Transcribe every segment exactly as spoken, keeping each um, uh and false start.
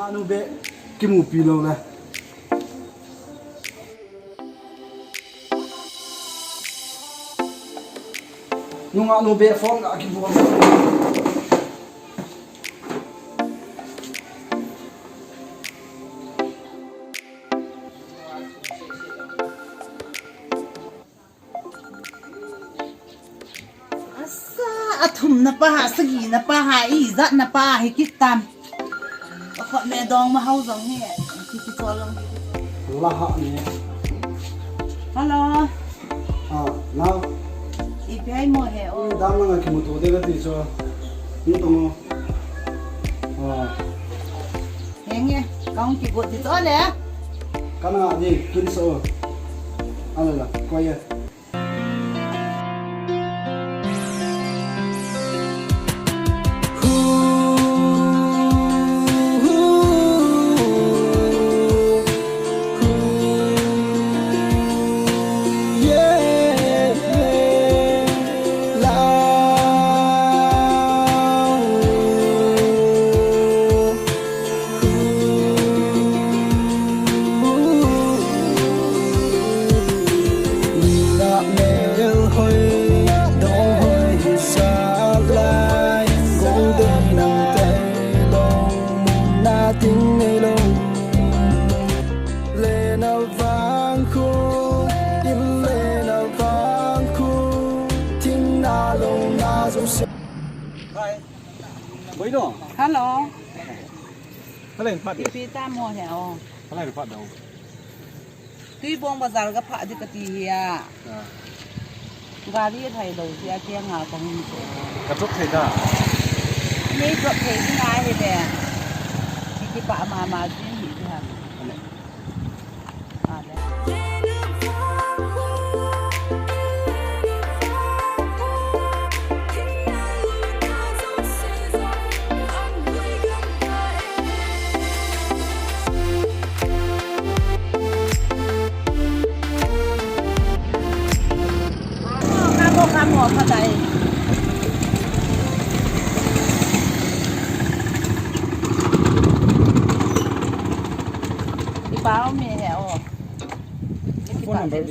Anu be kimupi lou le. Nungah nu be phone ga kibol. Asa, athum na pa ha, sagi na pa ha, ijat na pa hi kitam. Akhot me dong ma hau jong hi, ki ki chol jong hi. La ha ni. Hello. Ah, now. Ipi mo he o. Dam nga kimuto de ka ti cho. Ni to mo. Ah. Henge, kong kigot ti to le. Kana ni kin so. Ala la, ko ye. Hello. Hello, Ipi tam ho he o. Tuibong bazar ka pha di ka ti hi a. Ah. Gari thai lo ti a, kei nga ka hung ko. Ka chop thei da. Nei chop thei di nga hi de. Ki ki pa ma ma di hi di ha. Ale. Ale. Phone number.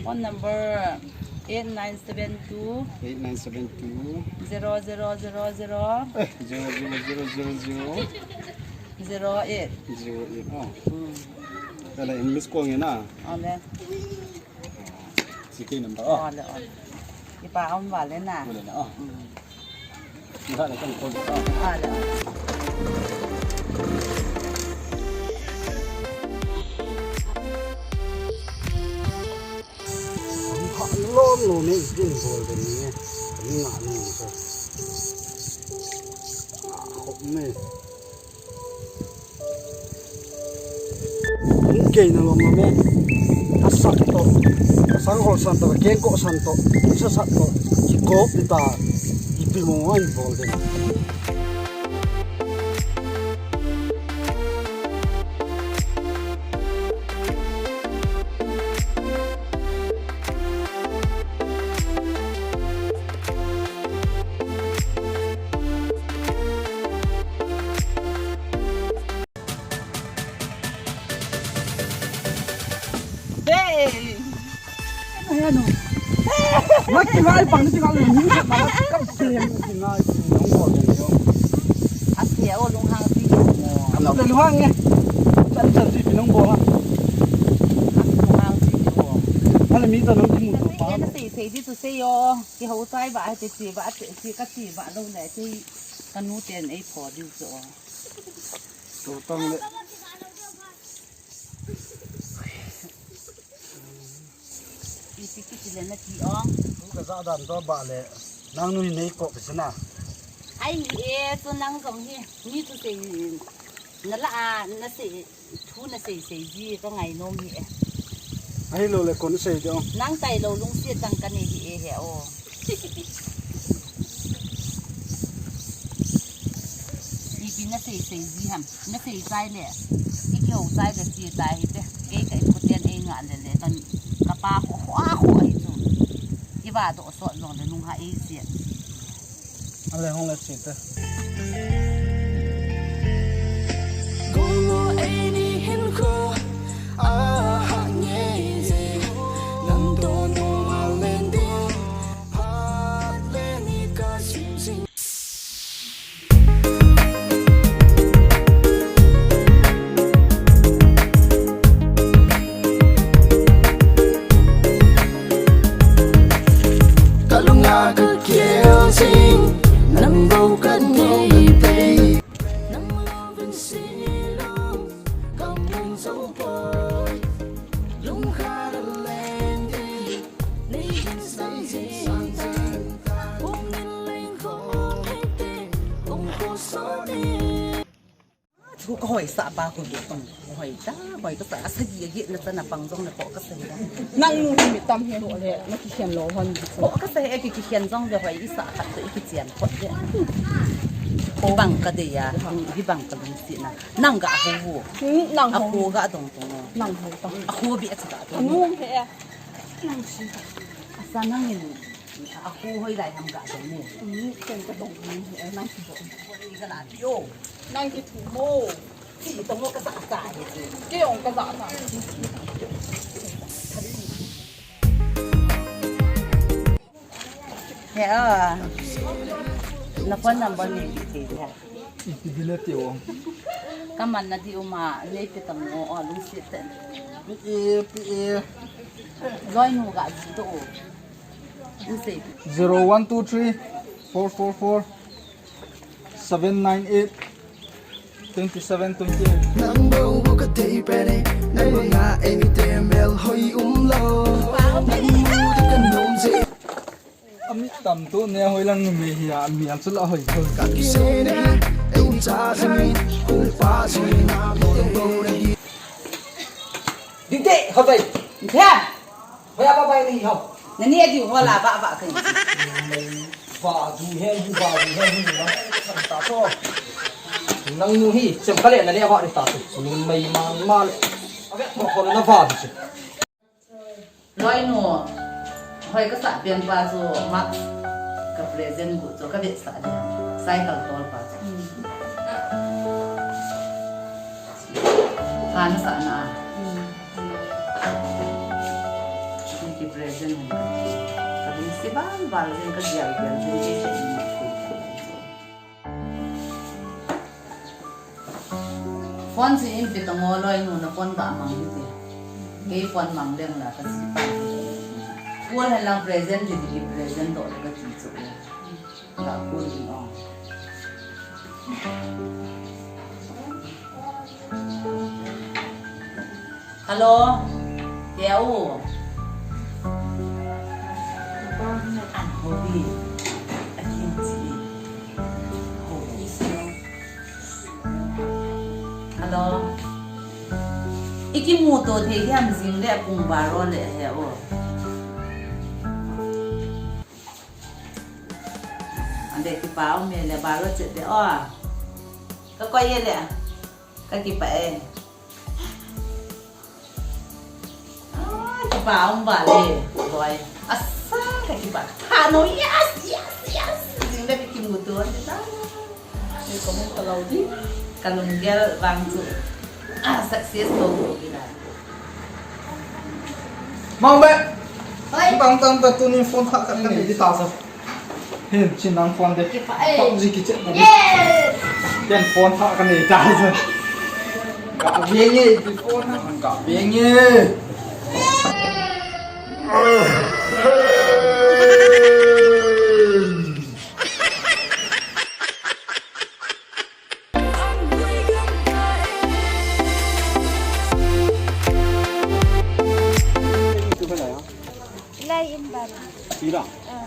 Phone number. Eight nine seven two. Eight nine seven two. Zero zero zero zero. Eh, zero zero zero zero zero. Zero eight. Zero eight, oh. Hmm. Kala English ko nge na? Ale. C K number, oh. Ale, ale. Ipa om vale na. Vale na, oh. Hmm. Hung kei na lom lom e. Ka sat to. Ka sang hol san to, ka keng ko san to. Ka sa sat to. Ki kop ni ta. Ipi mo ngai bol de. Hey! Ano yan, oh? Nagkinai pang ni tingal ni. Nagkinai tingal ni. Nung ko din yung. Ase o lunghang si. Ano na lunghang eh. San san si pinong bola. Lunghang si o. Ano mita nung kimuto pa. Kasi yan na say say dito say o. Kihaw tayo ba? Ay, si ba? Ay, si kasi ba? Ano na? Si kanuten ay po dito o. Tutong le. Iti kiti le na ti ong. Ka za dan to ba le. Nang nu nei ko pe sina. Ai e, so nang jong hi. Ni tu sei na la a, na sei, thu na sei sei ji ka ngai nom hi e. Ai lo le kon sei jo. Nang tai lo lungsiat dang ka nei hi e he o. Ipi na sei sei ji ham, na sei chai le, i kihou chai le chi tai hi te, kei ka i khuten ei ngah le le, kan ka pa kho kho a kho ahi chu. I va doh sot jong le nung ha ei chi. Ale hong le chi te. Ulu eini hinkho ahah ngei je, nang toh noma len ding, phat le ni ka sim jing. Ka lunga ka kial jing, nang bou ka nei pei. Nang lou vin si lou, ka mun jou poi. Lungkhat a len ding, nei hin sang jing. Hung in leng khong hei te, hung ko so ding. Chu ka hoisah pa khu ve tong. Hoi ta, hoi ka sa, a sagi a git na chana pang jong na ko ka sa hi da. Nang nu hi mi tam hi ho le, na kikhen lou hon. Ko ka sa hi, ki, kikhen jong ve hoi, i sa khat to i kichian phot ve. Hibang ka dei a, hibang ka lungset na. Nang ga ho ho. Hmm, nang ho. A ho ga dong tong. Nang ho ta. A ho bi a cha ga dong. Ka nu he. Nang si. Asa nang in. A khu hoilai ham ga dong ni. Ni ken ka dong ni, eh, nang ki dong. Hoi ka la ti o. Nang ki thu mo. Ti to mo ka sa sa ni. Ki ong ka sa sa. He a. Na phone number ni ti ti ha. Iti bile ti o. Ka man na di uma, nei pe tang o, o lungset te. Pi e, pi e. Loi nu ga ji to o. Zero one two three four four four seven nine eight twenty seven twenty eight. Nang bou bou ka thei pene, nang bou nga eni te mel hoi um lou. Nang mu di ka nom je. Ami tam to ne hoi lang numei hi a, mi a chu la hoi hoi ka. Ka se ne, ei cha se mi, ku pa se mi, nang bou ne. Ding te, hoi bai. Nthia. Hoiya ba bai ni ho. Nani a diu ho la ba ba kai. Va du he, va du he, ni na. San ta to. Nang nu hi, chem ka le na le ba ni ta to. Ni mai man man. Ave mo ko na va du. Loi nu. Hoi ka sa pian pa chu mask ka present gu chu ka vet sa le. Cycle tol pa chu. Khan sa na. Ki present ka. Ka ding si ban bal jing ka gial gial jing ki se ni. Phone si in pi tong o loi nu na phone ba mang ni ti. Kei phone mang leng la ka si pa. Phone hen lang present di di present do ka ti chu. Ka phone di o. Hello. Keu. An ho di. A kin chi. Ho di si. Hello. I kimuto thei hiam jing le pung baro le he o. Ande kipa um e le baro chet de o. Ka koi e le. Ka kipa e. Ah, kipa um ba le. Boy. Asa ka kipa. Tha no, yes, yes, yes. Jing le kimuto ande ta. Ni ko mo ka lau di. Ka lunggel vang chu. Ah, success to ko ki la. Mang be. Hoi. Bang tang ta tunin phone kha ka nei di ta sa. Hin chin nang phone de. Kipa e. PUBG ki chet na di. Yes. Ken phone kha ka nei ta sa. Ka ve nge di phone na ka ve nge. Lai in ba. Sira. Ah.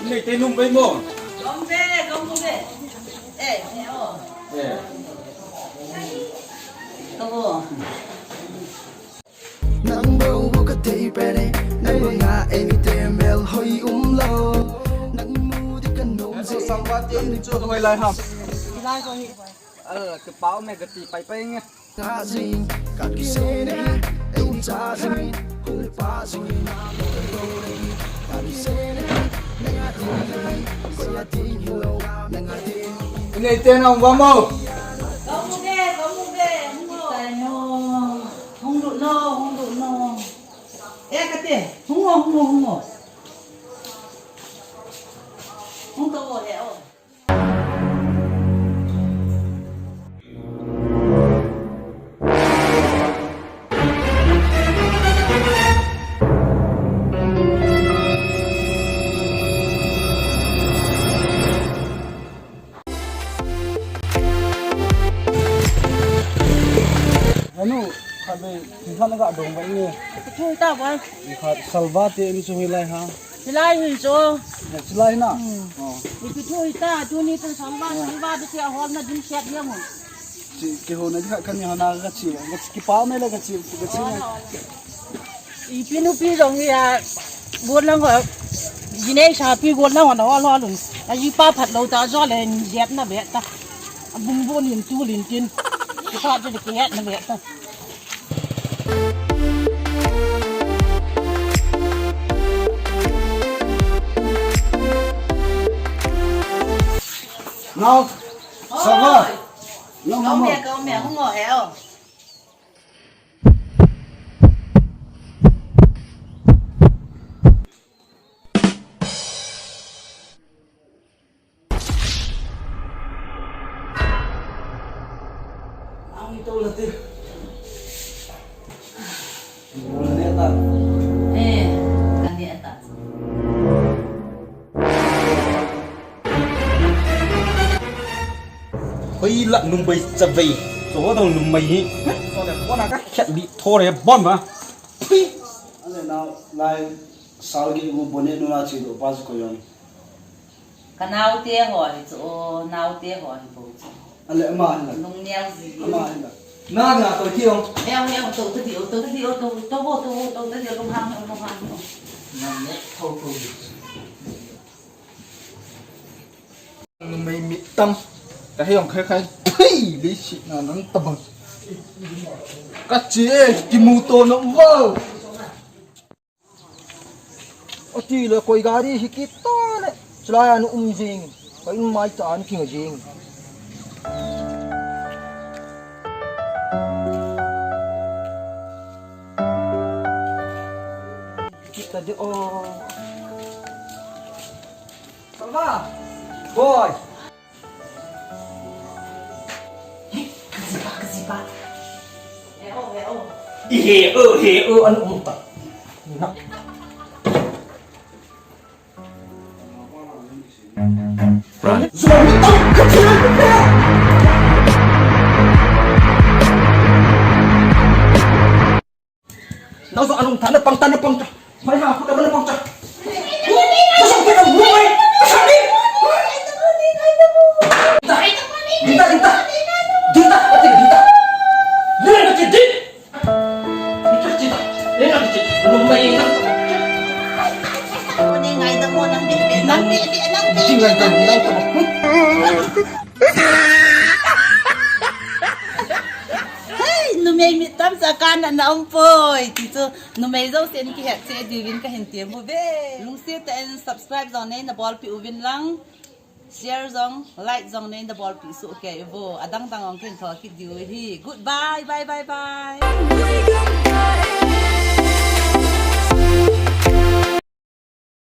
Nei te num bai mo. Gom be, gom be. Eh, eh, oh. Eh. Kabo. Nang bou bou ka thei pene, nang bou nga eini te mel hoi um lou. Nang mu di ka nom. Eso je. Sangpa te ni chu hoi lai ham. Lai ko hi. Kipah ume kati pai pai nge. Inei te nang vamo. Kamu be, kamu be, hung o. Hung lut no, hung lut no. E kati, hung o, hung o, hung o. Hung to o he o. Anu, khatvei, thingkhat naga dong bai ni. Thu ta bai. Thingkhat salva te in chu hilai ha. Hilai hi chu. Hilai na. Hmm. Oh. Ipi thu hita, tuni tan salva, salva te a hol na din siat dia mo. Chi, kihona di khat kani hona kachi, kachi kipah ume le kachi, kachi. Ipi nupi jong hi a, gon lang ho, jinei sapi gon lang ho na ho lo lun. A jipa phat lou ta jo le ni jep na be ta. A bung bun lin tu lin tin. Kipa chu le kihet na be ta. Nau, sava. Nau, nau, nau. Kau me, kau me, hung o he o. Ang ito lati. Ang ito lati. Eh, ang ito. Hoi la numei chavei. Cho dong numei hi. Cho le kona ka khet li tho le bon ma. Phi. Ale na lai sal gi gu bone nu na chi do pa ko yong. Ka naote ho hi chu, naote ho hi bou chu. Ale ama hin la. Lungneo ji. Ama hin la. Na na to ti yong. Neo neo to to ti o to ti o to to bo to bo to ti o lunghang lunghang. Na ne tho to. Numei mit tam. Ka hei ong khai khai. Thei, leiset na nang tabang. Ka che, kimu to nom vo. Ati le koi gari hi kita le. Chulai a nu um jing. Ka in mai ta an king jing. Kita de o. Salva! Boy! He, kajipa, kajipa. He o, he o. He o, he o, an um ta. Na. Run. Zomi tang, kajipa. Nau jong alung ta, na pang ta, na pang ta. Mai ha, ku ta, na pang ta. Ku sa ke na mu mai. Ku sa ni. Dita, dita. Dita, ati dita. Ni na ti di. Dita, dita. Ni na ti di. Lu mai na. Ni ngai ta mo nang di. Nang di, di, nang di. Di ngai ta, nang ta. Hei, numei mit tam cha kana na um poi. Ti chu numei jousen kihet cheh diuvin kahin tem uve. Lungset tah in subscribe jong neina bolpeh uvin lang. Share jong, like jong neina bolpeh soh kei uvo. Adang dang jong kahin thot kit diu ahi. Goodbye, bye, bye, bye.